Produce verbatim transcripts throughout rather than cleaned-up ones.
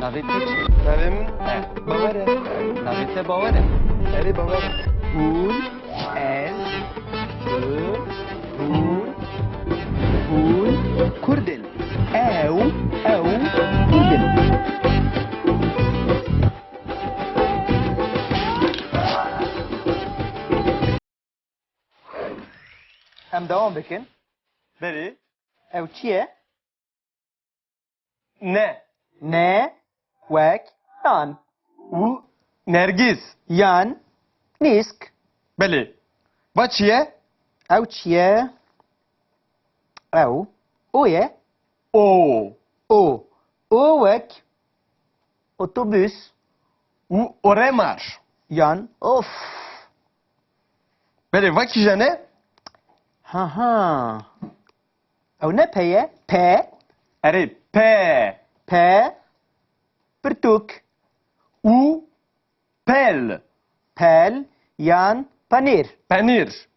Navê te çi? Navê min Bawer e. Navê te Bawer e? Erê, Bawer e. Hûn, ez, tu, hûn, hûn Kurd in. Ew, ew Kurd in. Em dewam bikin. Belê. Ew çi ye? Ne. Ne, wek nan. Û nergîz. Yan nîsk. Belê. Va çi ye? Ew çi ye? Ew o ye. O. O. O wek otobüs. Û oremar. Yan of. Belê, va kîjan e? Ha ha. Ew ne pe ye? Pe. Erê, pe. Pe. Pirtûk. Û pel. Pel yan penîr. Penîr.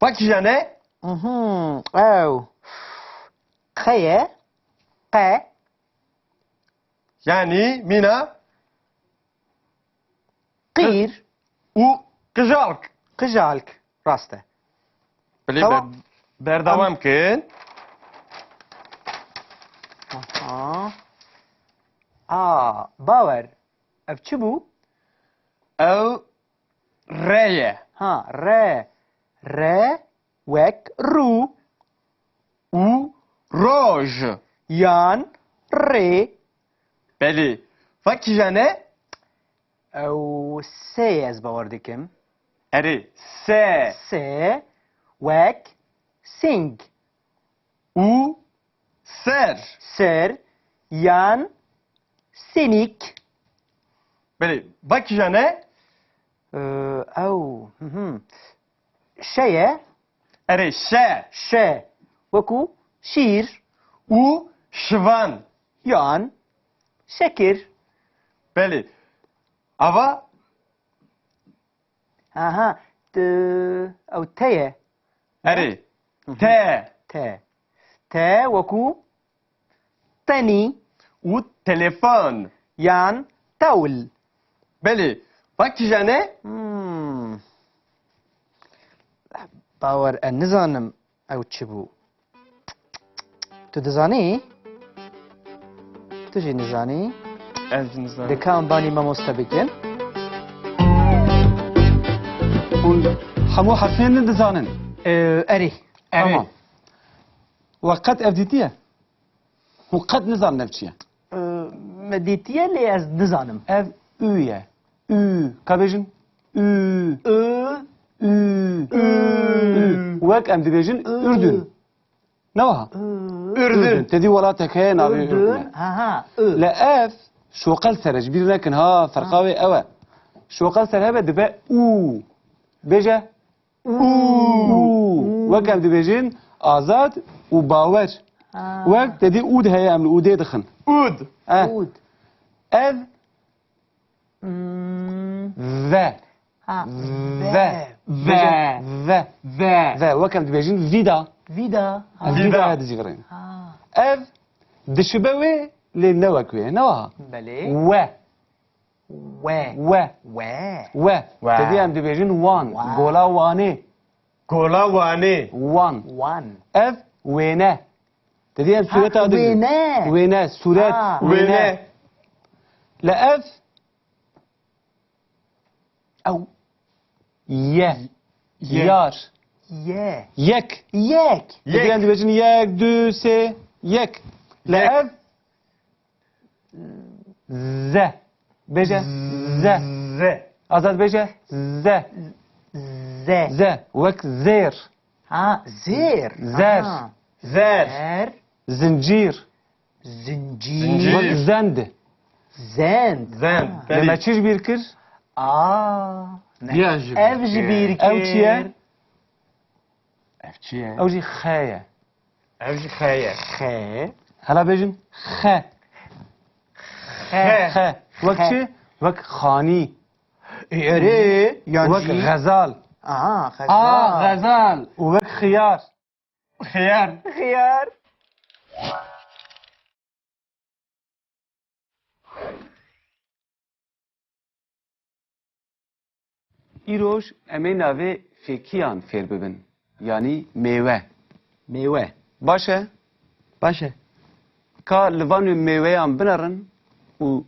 Va kîjan e? Mhm, ew. Qe ye. Qe. Yanî mîna? Qîr. Û qijalk. Qijalk. Rast e. Belê, tamam. Ber-, berdewam kin. Aha. A, Bawer. Ev çi bû? Ew re ye. Ha, re. Re wek rû. Û roj. Yan rê. Belê. Va kîjan e? Ew se ye, ez bawer dikim. Erê, se. Se, wek sing. Û ser. Ser, yan sinik. Belê, va kîjan e? Ee, ew, hı hı. Şe ye. Erê, şe. Şe. Wekû şîr. Û şivan. Yan şekir. Belê. Ava? Aha. T-, ew te ye. Erê. Hı hı. Te. Te. Te wekû tenî. Û telefon. Yan tewl. Belê. Va kîjan e? Hmm. Bawer, e, nizanim ew çi bû. Tu dizanî? Tu jî nizanî? Ez jî nizanim. Dê ka em banî mamoste bikin. Hûn hemû herfên dizanin? Ee, erê. Erê. Tamam. We qet ev dîtiye? Hûn qet nizanin ev çi ye? Ee, me dîtiye, lê ez nizanim. Ev û ye. Û. Ka bêjin? Û. Û. Û. Û. Û. Wek em dibêjin Û. Urdun. Ne wiha? Û. Urdun. Urdun. Te dî welatek heye navê Urdun. Urdun e. Ha, ha. Û. Le ev şoqel ser e, ji bîr nekin ha, ferqa wê ew e. Şoqel ser hebe dibe û. Bêje. Û. Û. Wek em dibêjin Azad û Bawer. Ha. Wek te dî ûd heye, em li ûdê dixin. Ûd. Eh. Ûd. Ev Hmm. Ve. Ha, ve. Ve. Ve. Ve. Ve. Ve. Wek em dibêjin vîda. Vîda. Ha. Em vîdaya dizîvirîn. Ha. Ev dişibe wê, lê ne wek wê. Ne wiha? Belê. We. We. We. We. We. We. Te dî em dibêjin wan. Wa. Gola Wanê. Gola Wanê. Wan. Wan. Ev wêne. Te dî em Ha, sûreta dibînin. Wêne. Wêne, sûret, Ha. Wêne. Wêne. Le ev Ew. Ye. Ye. Yar. Ye. Yek. Yek. Yek. Diyan dibêjin yek, du, sê, yek. Le Yek. Ev. Ze. Bêje. Ze. Ze. Azad bêje. Ze. Ze. Ze. Wek zêr. Ha, zêr. Zer. Ha. Zer. Zer. Zincîr. Zincîr. Zincîr. Wek zend. Zend. Zend. Ha. Belê. Lê me çi ji bîr kir? Aa. Ne. Ev ji bîr kir. Ev çi ye? Ev çi ye? Ew jî xe ye. Ev jî xe ye. Xe. Hela bêjin xe. Xe. Xe. Wek çi? Wek xanî. Ê, erê, yan Wek jî xezal. Aha, xezal. Aa, xezal. Û wek xiyar. Xiyar. Xiyar. Îroj em ê navê fêkiyan fêr bibin, yanî mêwe. Mêwe. Baş e? Baş e. Ka li van mêweyan binerin û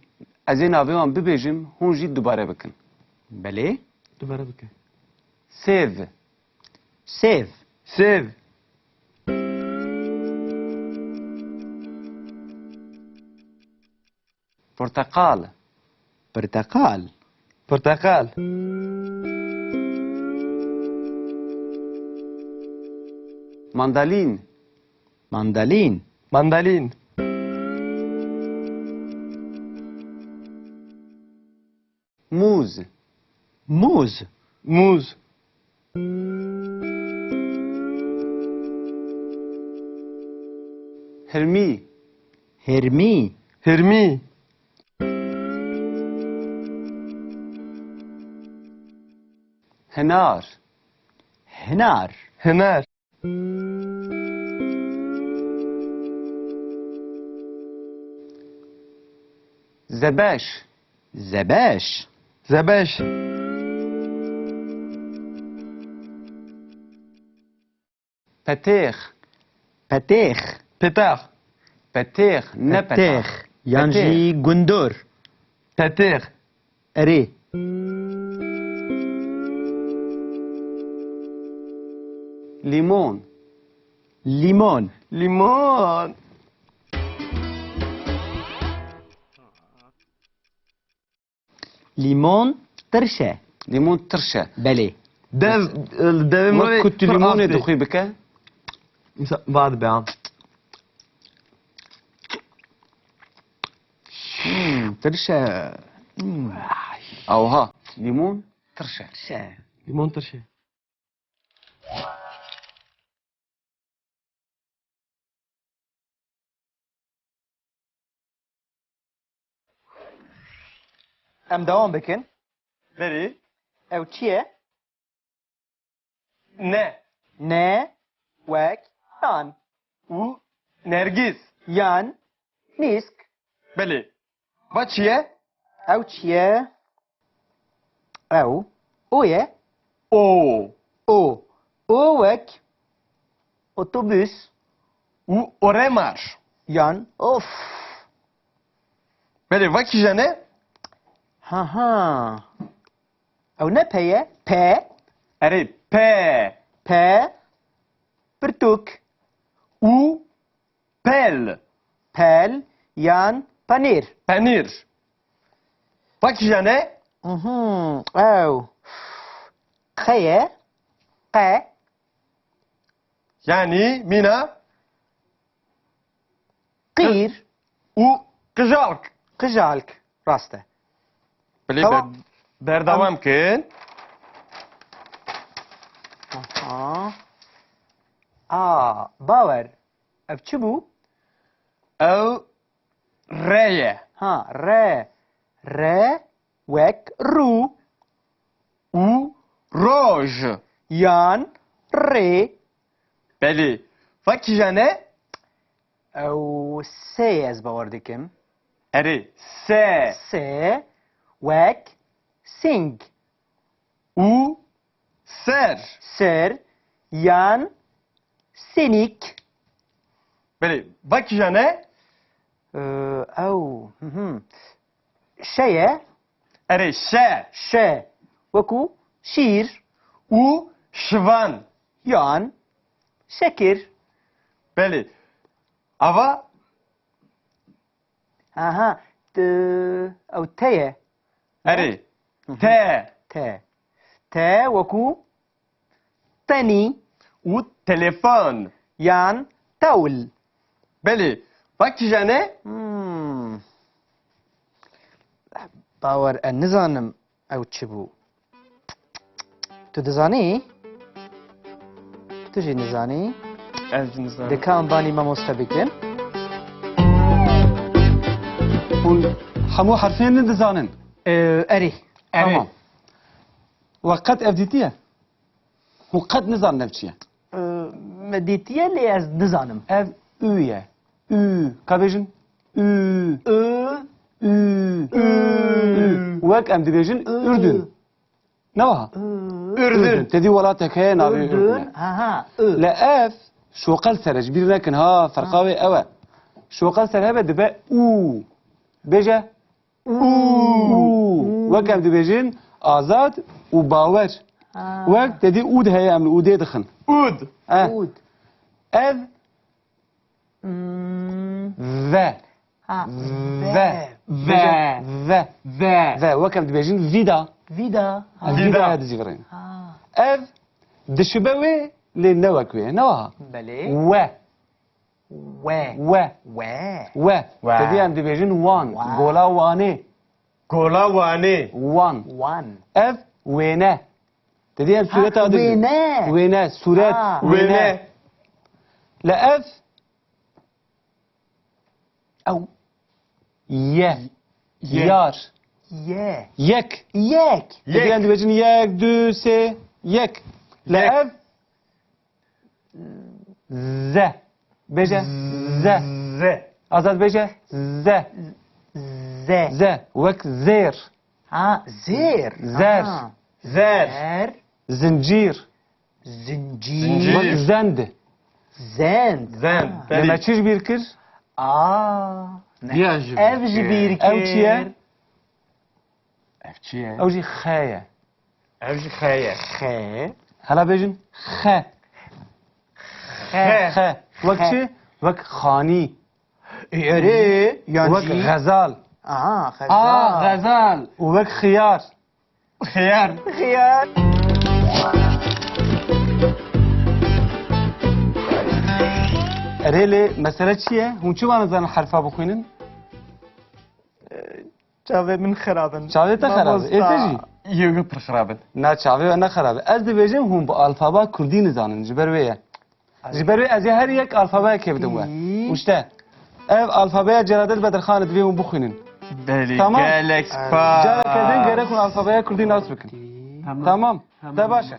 ez ê navê wan bibêjim, hûn jî dubare bikin. Belê, dubare bike. Sêv. Sêv. Sêv. Porteqal. Porteqal. Porteqal. Mandalîn. Mandalîn. Mandalîn. Mûz. Mûz. Mûz. Hirmî. Hirmî. Hirmî. Hinar. Hinar. Hinar. Zebeş. Zebeş. Zebeş. Petêx. Petêx. Petêx. Petêx, ne petêx. Petêx. Yan jî gundur. Petêx. Erê. Lîmon. Lîmon. Lîmon. Lîmon tirş e. Lîmon tirş e. Belê. Dev, devê me wek ku tu lîmonê dixwî bike. Misa-, va dibe ha. Hmm, tirş e. Hmm. Awha, lîmon tirş e. Tirş e. Lîmon tirş e. Em dewam bikin. Berî. Ew çi ye? Ne. Ne, wek nan. Û nergîz. Yan nîsk. Belê. Va çi ye? Ew çi ye? Ew o ye. O. O. O wek otobus. Û oremar. Yan of. Belê, va kîjan e? Ha ha. Ew ne pe ye? Pe. Erê, pe. Pe. Pirtûk. Û pel. Pel yan penîr. Penîr. Va kîjan e? Mhm, ew. Qe ye. Qe. Yanî mîna? Qîr. Û qijalk. Qijalk. Rast e. Belê, tamam. Ber-, berdewam kin. Aha. A, bawer. Ev çi bû? Ew re ye. Ha, re. Re wek rû. Û roj. Yan rê. Belê. Va kîjan e? Ew sê ye, ez bawer dikim. Erê, se. Se wek sing. Û ser. Ser yan senik. Belê, va kîjan e? Ee, ew, hı hı. Şe ye. Erê, şe. Şe. Wekû şîr. Û şivan. Yan şekir. Belê. Ava? Aha. T-, ew te ye. Erê. Hı hı. Te. Te. Te wekû tenî. Û telefon. Yan tewl. Belê. Va kîjan e? Hmm. Bawer, e, nizanim ew çi bû. Tu dizanî? Tu jî nizanî? Ez nizanim. Dê ka em banî mamoste bikin. Hûn hemû herfên nidizanin? Ee, erê. Erê. Tamam. We qet ev dîtiye? Hûn qet nizanin ev çi ye? Ee, me dîtiye, lê ez nizanim. Ev û ye. Û. Ka bêjin? Û. Û. Û. Û. Û. Wek em dibêjin Û. Ürdün. Ne wiha? Urdun. Urdun. Te dî welatek heye navê Urdun. Urdun e. Ha, ha. I. Le ev şoqel ser e, ji bîr nekin ha, ferqa wê ew e. Şoqel ser hebe dibe û. Bêje. Û. Û. Wek em dibêjin azad û bawer. Ha. Wek te dî ûd heye, em li ûdê dixin. Ûd. Eh. Ûd. Ev Hmm. Ve. Ha, ve. Ve. Ve. Ve. Ve. Ve. Wek em dibêjin vîda. Vîda. Ha, vîda. Vîda ya dizîvirîn. Ha. Ev dişibe wê lê ne wek wê. Ne wiha? Belê. We. We. We. We. We. We. Te dî em dibêjin wan. Wan. Gola Wanê. Gola Wanê. Wan. Wan. Ev wêne. Te dî em Ha, sûreta dibêjin. Wêne. Wêne, sûret, ha. Wêne. Wêne. Le ev Ew. Ye. Ye. Yar. Ye. Yek. Yek. Yek. Dibêjin yek, du, sê, yek. Le Yek. Ev. Ze. Bêje. Ze. Ze. Azad bêje. Ze. Ze. Ze. Wek zêr. Ha, zêr. Zer. Ha. Zer. Zer. Zincîr. Zincîr. Zincîr. Wek zend. Zend. Zend. Ha. Lê me çi ji bîr kir? Aa. Ne. Diya ji Ev bîr ji kir. Bîr kir. Ew çi ye? Ev çi ye? Ew jî xe ye. Ev jî xe ye. Xe. Hela bêjin xe. Xe. Xe. Wek Xe. Çi? Wek xanî. Erê, yan Wek jî. Xezal. Aha, xezal. Aa, xezal. Û wek xiyar. Xiyar. Xiyar. Erê lê mesele çi ye? Hûn çima nizanin herfa bixwînin? Çavê min xirab in. Çavê te xirab in. Ê te jî? Mamosta. Yê min pir xirab in. Na, çavê we ne xirab e. Ez dibêjim hûn bi alfaba kurdî nizanin. Ji ber wê ye. Ji ber wê ez ê her yek alfabeyekê bidim we. Î. Û işte, ev alfabeya Celadet Bedirxan e, divê hûn bixwînin. Belê, tamam. Gelek spas. Careke din gerek hûn alfabeya kurdî nas bikin. Tamam. Tamam. Tamam. Te baş e.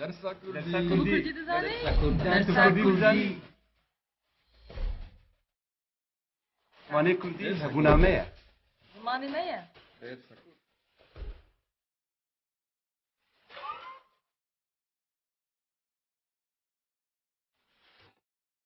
Dersa kurdî. Kurdî dizanî? Dersa kurdî. Dersa kurdî. Zimanê kurdî hebûna me ye. Zimanê me ye.